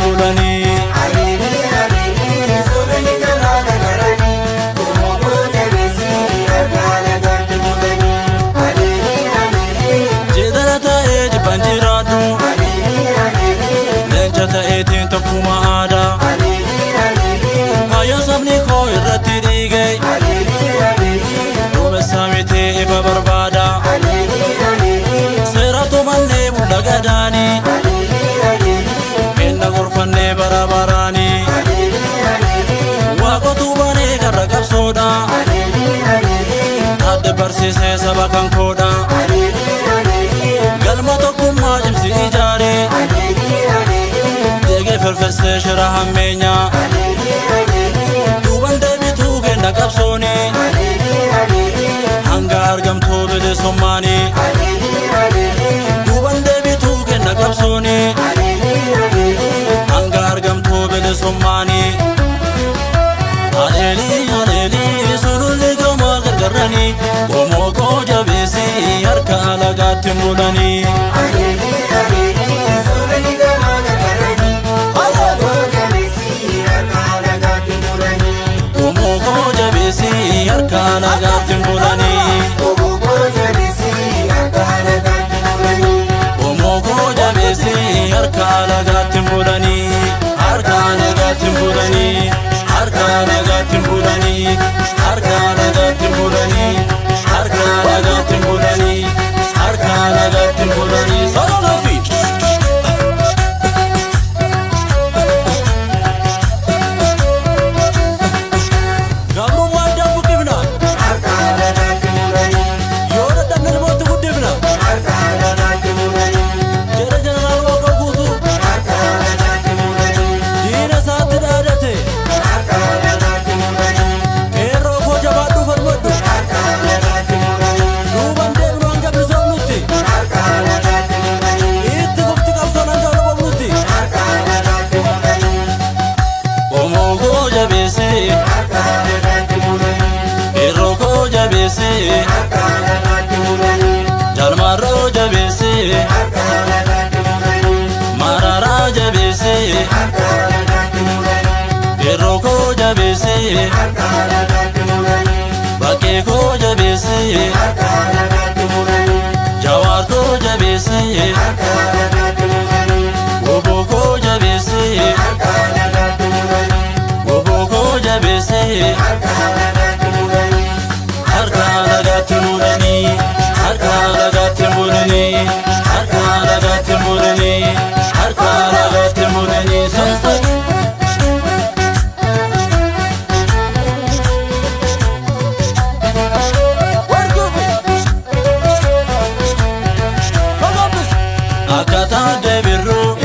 bulanii. Jeedala ta'ee jibbaan jiraadhu. Leenca ta'eetiin tokkummaa aadaa. Kaayyoon sabni koo irratti dhiige. Duumessa miti ifa barbaada. Seera tumannee bula gadaanii. Kenna gorfannee bara baraanii. Waaqotu banee karra qabsoodha. Adda barsiisee saba kan koodha. Galma tokkummaa cimsi ijaare. Deegee firfirsee shira hammeenya. Duuban deebituu kenna qabsooni. Hanga argamtuu bilisummaani. Duuban deebituu kenna qabsooni. Hanga argamtuu bilisummaani. Haleelii haleelii sululli gamaa gargaaranii. Qomoo koo jabeessii harka alagaatti bulanii. Qomoo koo jabeessii harka alagaatti bulanii. Qomoo koo jabeessii harka alagaatti bulanii. Harka alagaatti bulanii. Harka alagaatti bulanii. Harka alagaatti bulanii. Harka alagaatti bulanii. Harka alagaatti bulanii. Sossoofi. Gabrummaa addaan buqqifna. Yoo dadhabne ilmootti guddifna. Jedha jeneraal Waaqoo Guutuu. Diina isaatti dhaadate. Qeerroo koo jabaadhu falmadhu. Duuban deebinu hanga bilisoomnutti. Itti fufti qabsoon hanga olobomnutti. Qomoo koo jabeessee. Qeerroo koo jabeessee. Jalmarroo jabeessee. Mararaa jabeessee. Qeerroo koo jabeessee. Bakkee koo jabeessee. Jawaar koo jabeessee. Obbo koo jabeessee. Obbo koo jabeessee. Harka alagaatti muranii. Harka alagaatti muranii. Harka alagaatti muranii. Harka alagaatti muranii. Sossoo. Akkaataa deebirruu.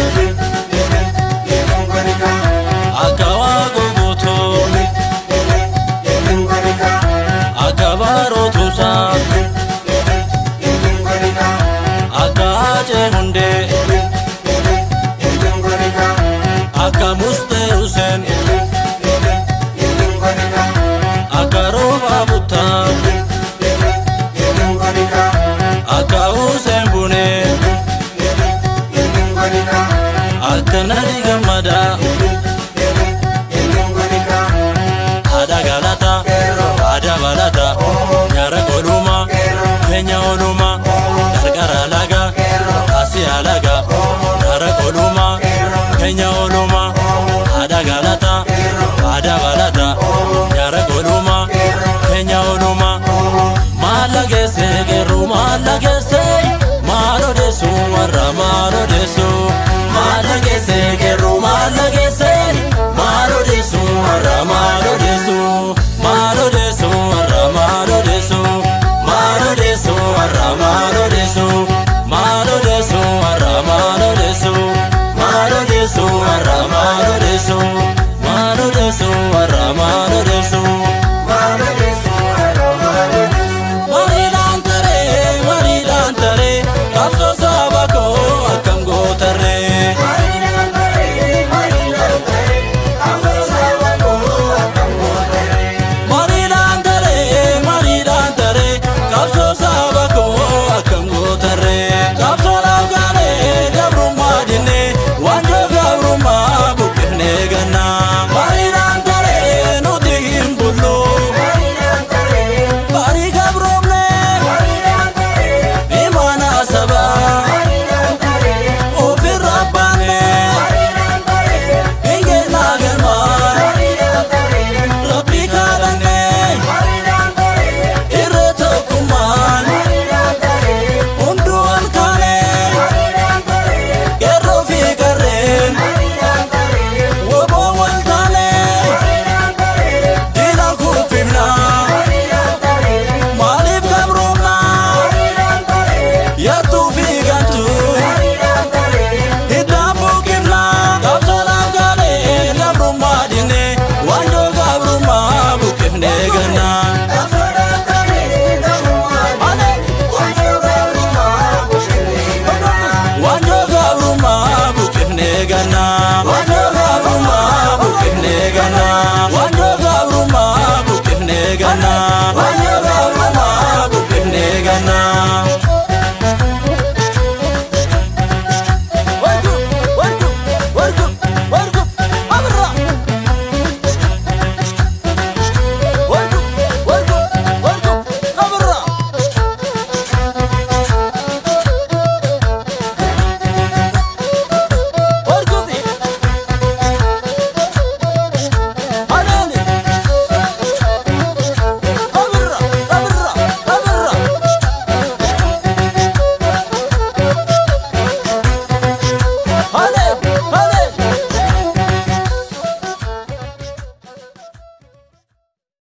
Akka Waaqoo guutuu. Akka Baaroo Tumsaa. Akka Haacee Hundee. Akka Mustee Huseen. Akka Roobaa Buttaa. Akka Huseen Bunee. Akka Nadii Gammadaa. Haadha galataa. Haadha balataa. Nyaara oolumaa. Keenya oolumaa. Qarqara lagaa. Asii alagaa. Nyaara oolumaa. Keenya oolumaa. Haadha galataa. Haadha balataa. Nyaara oolumaa. Keenya oolumaa. Maal geesse qeerroo maal geesse. Maal odeessu warra maal odeessu. Maal geesse qeerroo maal geesse. Maal odeessu warra maal odeessu. Maal odeessu warra maal odeessu. Maal odeessu warra maal odeessu. Maal odeessu warra maal odeessu. Maal odeessu warra maal odeessu.